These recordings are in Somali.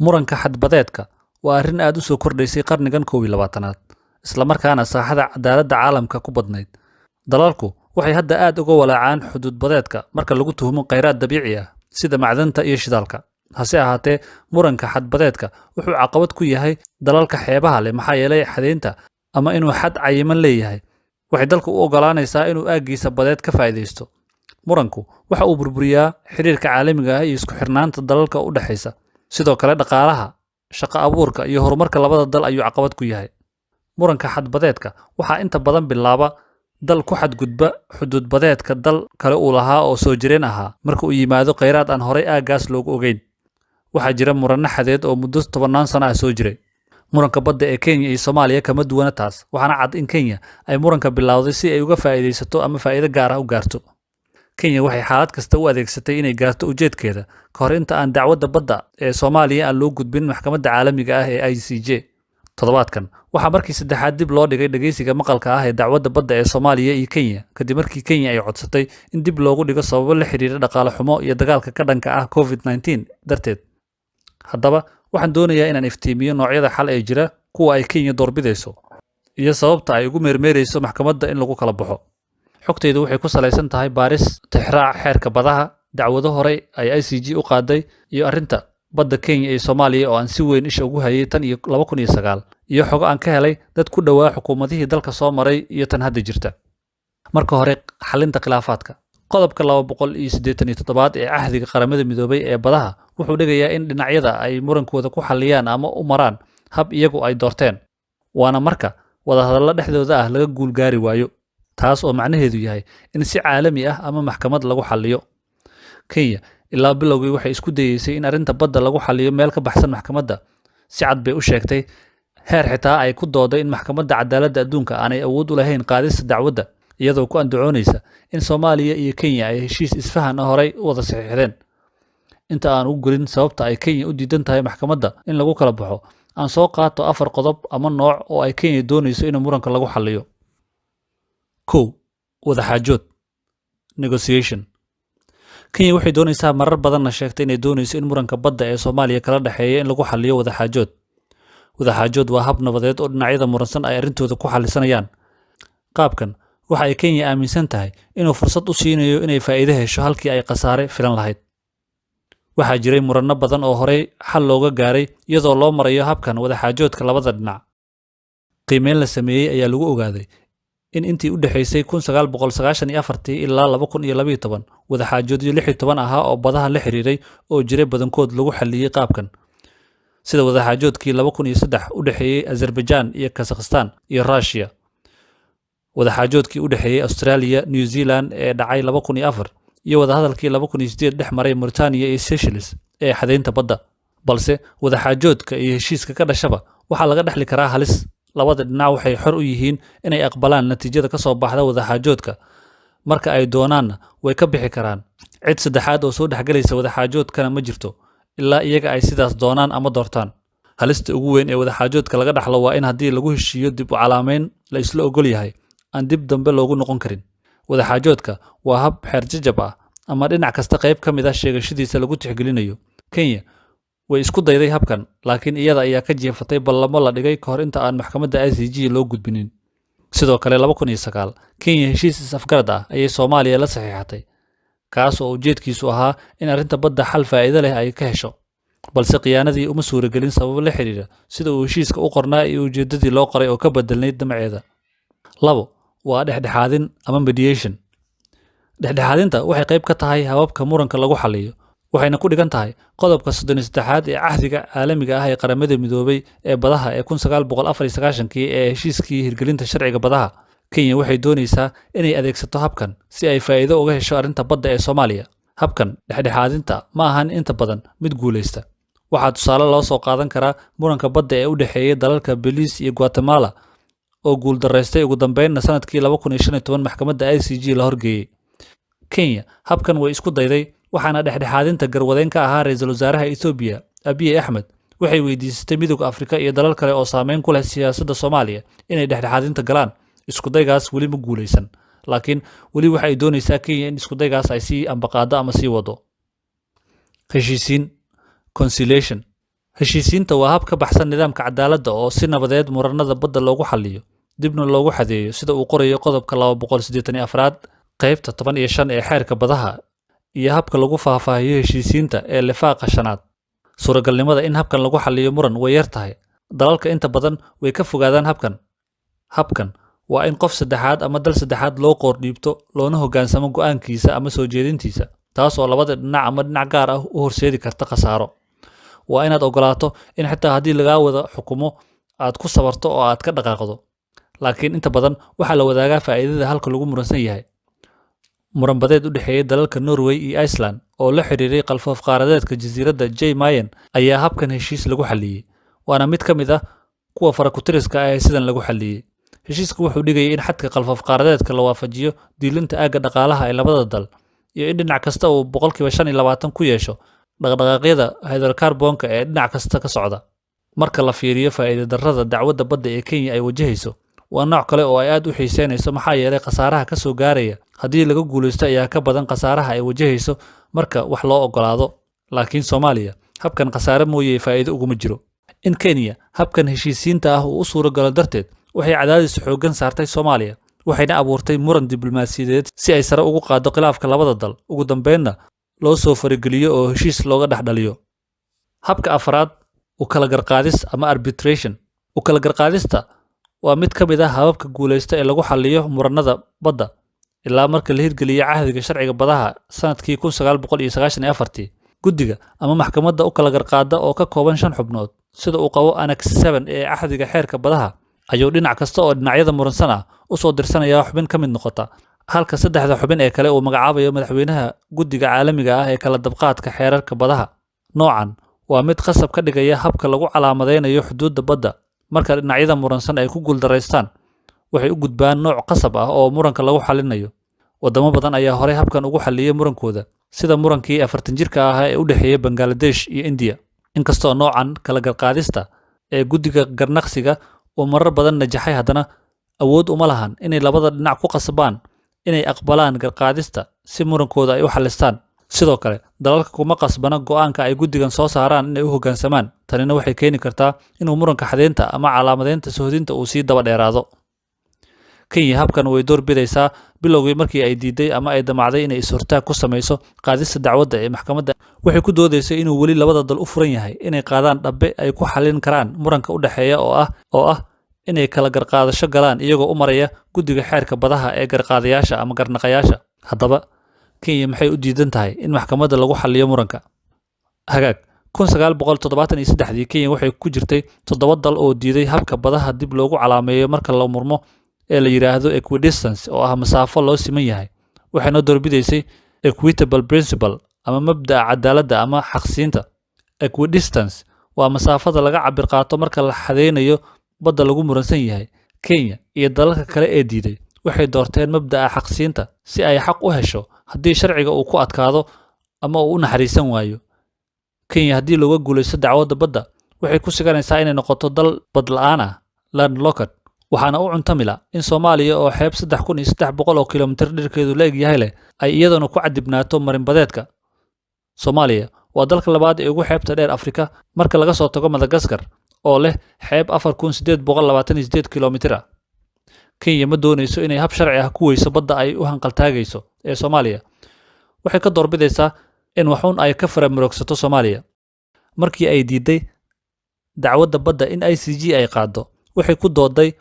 Muranka xadbadeedka waa arrin aad u soo kordhaysay qarnigan 21aad, isla markaana saaxada cadaaladda caalamka ku badnayd. Dalalku waxay hadda aad uga walaacaan xuduud-badeedka marka lagu tuhmo kheyraad dabiici ah sida macdanta iyo shidaalka. Hase ahaatee, muranka xadbadeedka wuxuu caqabad ku yahay dalalka xeebaha leh, maxaa yeelay xadaynta ama inuu xad cayiman leeyahay waxay dalka u oggolaanaysaa inuu aaggiisa badeed ka faa'iidaysto. Muranku waxa uu burburiyaa xiriirka caalamiga ah iyo isku xirnaanta dalalka u dhexaysa. Sidoo kale, dhaqaalaha, shaqo abuurka iyo horumarka labada dal ayuu caqabad ku yahay. Muranka xadbadeedka waxaa inta badan bilaaba dal ku xadgudba xuduud-badeedka dal kale uu lahaa oo soo jireen ahaa marka uu yimaado kheyraad aan horay aaggaas loogu ogeyn. Waxaa jira muranno xadeed oo muddo tobannaan sano ah soo jiray. Muranka badda ee Kenya iyo Soomaaliya kama duwana taas, waxaana cad in Kenya ay muranka bilowday si ay uga faa'iidaysato ama faa'iido gaar ah u gaarto. Kenya waxay xaalad kasta u adeegsatay inay gaarto ujeedkeeda ka hor inta aan dacwadda badda ee Soomaaliya aan loo gudbin maxkamadda caalamiga ah ee ICJ. Toddobaadkan waxaa markii saddexaad dib loo dhigay dhageysiga maqalka ah ee dacwadda badda ee Soomaaliya iyo Kenya, kadib markii Kenya ay codsatay in dib loogu dhigo sababo la xiriira dhaqaale xumo iyo dagaalka ka dhanka ah COVID-19 darteed. Haddaba, waxaan doonayaa inaan iftiimiyo noocyada xal ee jira, kuwa ay Kenya doorbidayso, iyo sababta ay ugu meermeerayso maxkamadda in lagu kala baxo. Xogtaydu waxay ku salaysan tahay baaris, tixraac xeerka badaha, dacwado horey ay ICJ u qaaday, iyo arrinta badda Kenya iyo Soomaaliya oo aan si weyn isha ugu hayay tan iyo 2009, iyo xogo aan ka helay dad ku dhowaa xukuumadihii dalka soo maray iyo tan hadda jirta. Marka hore, xalinta khilaafaadka. Qodobka 287aad ee Cahdiga Qaramada Midoobay ee Badaha wuxuu dhigayaa in dhinacyada ay murankooda ku xalliyaan ama u maraan hab iyagu ay doorteen, waana marka wadahadallo dhexdooda ah laga guul gaari waayo, taas oo macnaheedu yahay in si caalami ah ama maxkamad lagu xalliyo. Kenya ilaa bilowgii waxay isku dayeysay in arrinta badda lagu xalliyo meel ka baxsan maxkamadda. Si cad bay u sheegtay, heer xitaa ay ku dooday in Maxkamadda Cadaaladda Adduunka aanay awood u lahayn qaadista dacwadda, iyadoo ku andacoonaysa in Soomaaliya iyo Kenya ay heshiis isfahan ah horay u wada saxiixdeen. Inta aan u gelin sababta ay Kenya u diidan tahay maxkamadda in lagu kala baxo, aan soo qaato afar qodob ama nooc oo ay Kenya doonayso in muranka lagu xalliyo. 1, wadaxaajood, negotiation. Kenya waxay doonaysaa, marar badanna sheegtay inay doonayso in muranka badda ee Soomaaliya kala dhexeeya in lagu xalliyo wadaxaajood. Wadaxaajood waa hab nabadeed oo dhinacyada muransan ay arrintooda ku xallisanayaan. Qaabkan waxa ay Kenya aaminsan tahay inuu fursad u siinayo inay faa'iido hesho halkii ay khasaare filan lahayd. Waxaa jiray muranno badan oo horey xal looga gaaray iyadoo loo marayo habkan wadaxaajoodka labada dhinac. Qiimeyn la sameeyey ayaa lagu ogaaday in intii u dhexaysay 1994tii ilaa 2012 wadaxaajoodyo 16 ahaa oo badaha la xiriiray oo jiray badankood lagu xalliyey qaabkan, sida wadaxaajoodkii 2003 u dhexeeyey Azerbaijan iyo Kazakhstan iyo Russia, wadaxaajoodkii u dhexeeyey Australia, New Zealand ee dhacay 2004, iyo wadahadalkii 2008 dhex maray Mauritania iyo Seychelles ee xadaynta badda. Balse wadaxaajoodka iyo heshiiska ka dhashaba waxaa laga dhexli karaa halis. Labada dhinac waxay xor u yihiin inay aqbalaan natiijada ka soo baxda wadaxaajoodka, marka ay doonaanna way ka bixi karaan. Cid saddexaad oo soo dhexgelaysa wadaxaajoodkana ma jirto ilaa iyaga ay sidaas doonaan ama doortaan. Halista ugu weyn ee wadaxaajoodka laga dhaxlo waa in haddii lagu heshiiyo dib u calaamayn la isla ogol yahay, aan dib dambe loogu noqon karin. Wadaxaajoodka waa hab xeer jajab ah ama dhinac kasta qayb ka mid ah sheegashadiisa lagu tixgelinayo. Kenya way isku dayday habkan, laakiin iyada ayaa ka jeefatay ballamo la dhigay ka hor inta aan maxkamadda ICJ loo gudbinin. Sidoo kale, 2009 Kenya heshiis is-afgarad ah ayay Soomaaliya la saxiixatay, kaas oo ujeedkiisu ahaa in arrinta badda xal faa'iido leh ay ka hesho. Balse khiyaanadii uma suuragelin sababo la xiriira sida uu heshiiska u qornaa iyo ujeeddadii loo qoray oo ka bedelnayd damaceeda. 2, waa dhexdhexaadin ama mediation. Dhexdhexaadinta waxay qayb ka tahay hababka muranka lagu xalliyo, waxayna ku dhigan tahay qodobka 33aad ee Cahdiga Caalamiga ah ee Qaramada Midoobay ee Badaha ee 1994kii ee heshiiskii hirgelinta sharciga badaha. Kenya waxay doonaysaa inay adeegsato habkan si ay faa'iido uga hesho arrinta badda ee Soomaaliya. Habkan dhexdhexaadinta ma ahan inta badan mid guulaysta. Waxaa tusaale loo soo qaadan karaa muranka badda ee u dhexeeya dalalka Belize iyo Guatemala oo guuldareystay, ugu dambeynna sanadkii 2015 maxkamadda ICJ la horgeeyey. Kenya habkan way isku dayday, waxaana dhexdhexaadinta garwadeyn ka ahaa ra-iisul wasaaraha Etoobiya Abiy Axmed. Waxay weydiisatay Midowga Afrika iyo dalal kale oo saameyn ku leh siyaasadda Soomaaliya inay dhexdhexaadinta galaan. Iskudaygaas weli ma guulaysan, laakiin weli waxa ay doonaysaa Kenya in iskudaygaas ay sii ambaqaado ama sii wado. Heshiisiin, conciliation. Heshiisiinta waa hab ka baxsan nidaamka cadaaladda oo si nabadeed murannada badda loogu xalliyo, dibna loogu xadeeyo, sida uu qorayo qodobka 284aad qaybta 15 ee Xeerka Badaha iyo habka lagu faahfaahiyo heshiisiinta ee lifaaqa shanaad. Suuragalnimada in habkan lagu xalliyo muran way yar tahay. Dalalka inta badan way ka fogaadaan habkan. Habkan waa in qof saddexaad ama dal saddexaad loo qoor dhiibto, loona hoggaansamo go'aankiisa ama soo jeedintiisa, taas oo labada dhinac ama dhinac gaar ah u horseedi karta khasaaro. Waa inaad ogolaato in xitaa haddii lagaa wada xukumo aad ku sabarto oo aad ka dhaqaaqdo. Laakiin inta badan waxaa la wadaagaa faa'iidada halka lagu muransan yahay. Muran badeed u dhexeeyay dalalka Norway iyo Iceland oo la xiriiray qalfoof qaaradeedka jasiiradda Jan Mayen ayaa habkan heshiis lagu xalliyey, waana mid ka mid ah kuwa farakutiriska ah ee sidan lagu xalliyey. Heshiisku wuxuu dhigayay in xadka qalfoof qaaradeedka la waafajiyo diilinta aagga dhaqaalaha ee labada dal, iyo in dhinac kasta uu 25% ku yeesho dhaqdhaqaaqyada hydrocarbonka ee dhinac kasta ka socda. Marka la fiiriyo faa'iido darrada dacwadda badda ee Kenya ay wajahayso, waa nooc kale oo ay aad u xiiseynayso, maxaa yeelay khasaaraha ka soo gaaraya haddii laga guulaysto ayaa ka badan khasaaraha ay wajahayso marka wax loo oggolaado. Laakiin Soomaaliya habkan khasaare mooye faa'iido uguma jiro. In Kenya habkan heshiisiinta ah uu u suuragalo darteed, waxay cadaadis xooggan saartay Soomaaliya, waxayna abuurtay muran diblomaasiyadeed si ay sare ugu qaaddo khilaafka labada dal, ugu dambeynna loo soo farageliyo oo heshiis looga dhex dhaliyo. Habka afraad, u kala garqaadis ama arbitration. U kala garqaadista waa mid ka mid ah hababka guulaysta ee lagu xalliyo murannada badda ilaa marka la hirgeliyey Cahdiga Sharciga Badaha sanadkii 1994. Guddiga ama maxkamadda u kala garqaada oo ka kooban shan xubnood, sida uu qabo Annex 7 ee Axdiga Xeerka Badaha, ayuu dhinac kasta oo dhinacyada muransan ah u soo dirsanayaa xubin ka mid noqota, halka saddexda xubin ee kale uu magacaabayo madaxweynaha guddiga caalamiga ah ee kala dabqaadka xeerarka badaha. Noocan waa mid qasab ka dhigaya habka lagu calaamadeynayo xuduudda badda. Marka dhinacyada muransan ay ku guuldaraystaan, waxay u gudbaan nooc qasab ah oo muranka lagu xalinayo. Wadamo badan ayaa horey habkan ugu xalliyay murankooda, sida murankii 40 jirka ahaa ee u dhexeeyay Bangladesh iyo India. Inkastoo noocan kala garqaadista ee guddiga garnaqsiga uu marar badan najaxay, haddana awood uma lahan inay labada dhinac ku qasbaan inay aqbalaan garqaadista si murankooda ay u xallistaan. Sidoo kale, dalalka kuma qasbana go'aanka ay guddigan soo saaraan inay u hoggaansamaan. Tanina waxay keeni kartaa inuu muranka xadeynta ama calaamadeynta sohdinta uu sii daba dheeraado. Kenya habkan way door bidaysaa. Bilowgii markii ay diiday ama ay damacday inay is-hortaag ku samayso qaadista dacwadda ee maxkamadda, waxay ku doodaysay inuu weli labada dal u furan yahay inay qaadaan dhabbe ay ku xallin karaan muranka u dhexeeya, oo ah inay kala garqaadasho galaan iyagoo u maraya guddiga xeerka badaha ee garqaadayaasha ama garnaqayaasha. Haddaba, Kenya maxay u diidan tahay in maxkamadda lagu xalliyo muranka? Hagaag, 1973dii Kenya waxay ku jirtay toddoba dal oo diiday habka badaha dib loogu calaameeyo marka la murmo ee la yidhaahdo equidistance, oo ah masaafo loo siman yahay, waxayna doorbidaysay equitable principle ama mabda'a cadaaladda ama xaqsiinta. Equidistance waa masaafada laga cabir qaato marka la xadeynayo badda lagu muransan yahay. Kenya iyo dalalka kale ee diiday waxay doorteen mabda'a xaqsiinta si ay xaq u hesho haddii sharciga uu ku adkaado ama uu u naxariisan waayo. Kenya haddii looga guulaysto dacwadda badda, waxay ku siganaysaa inay noqoto dal bad la'aan ah, landlocked, waxaana u cuntamila in Soomaaliya oo xeeb 3300 oo kilomitir dhererkeedu la eg yahay leh ay iyaduna ku cadibnaato marinbadeedka. Soomaaliya waa dalka labaad ee ugu xeebta dheer Afrika marka laga soo tago Madagaskar, oo leh xeeb 4828 kilomitir ah. Kenya ma doonayso inay hab sharci ah ku weyso badda ay u hanqaltaagayso ee Soomaaliya. Waxay ka doorbidaysaa in waxuun ay ka faramuroogsato Soomaaliya. Markii ay diiday dacwadda badda in ICJ ay qaaddo, waxay ku dooday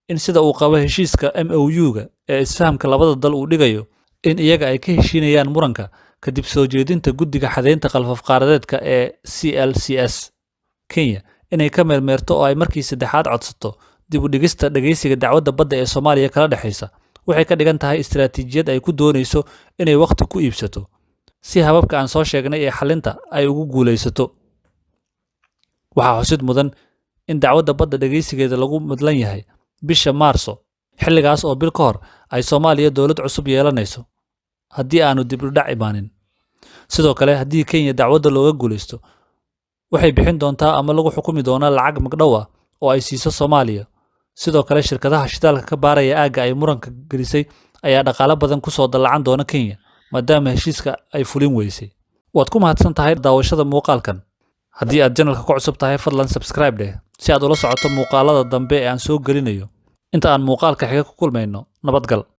in sida uu qabo heshiiska MOU-ga ee isfahamka labada dal uu dhigayo in iyaga ay ka heshiinayaan muranka kadib soo jeedinta guddiga xadeynta qalfoof qaaradeedka ee CLCS. Kenya inay ka meermeerto oo ay markii saddexaad codsato dib u dhigista dhageysiga dacwadda badda ee Soomaaliya kala dhexaysa waxay ka dhigan tahay istiraatiijiyad ay ku doonayso inay wakhti ku iibsato si hababka aan soo sheegnay ee xalinta ay ugu guulaysato. Waxaa xusid mudan in dacwadda badda dhageysigeeda lagu mudlan yahay bisha Maarso, xilligaas oo bil ka hor ay Soomaaliya dowlad cusub yeelanayso haddii aanu dib u dhac imaanin. Sidoo kale, haddii Kenya dacwadda looga guulaysto, waxay bixin doontaa ama lagu xukumi doonaa lacag magdhow ah oo ay siiso Soomaaliya. Sidoo kale, shirkadaha shidaalka ka baaraya aagga ay muranka gelisay ayaa dhaqaale badan ku soo dallacan doona Kenya, maadaama heshiiska ay fulin weysay. Waad ku mahadsan tahay daawashada muuqaalkan. Haddii aad channelka ku cusub tahay, fadlan subscribe dheh si aad ula socoto muuqaalada dambe ee aan soo gelinayo. Inta aan muuqaalka xiga ku kulmayno, nabadgal.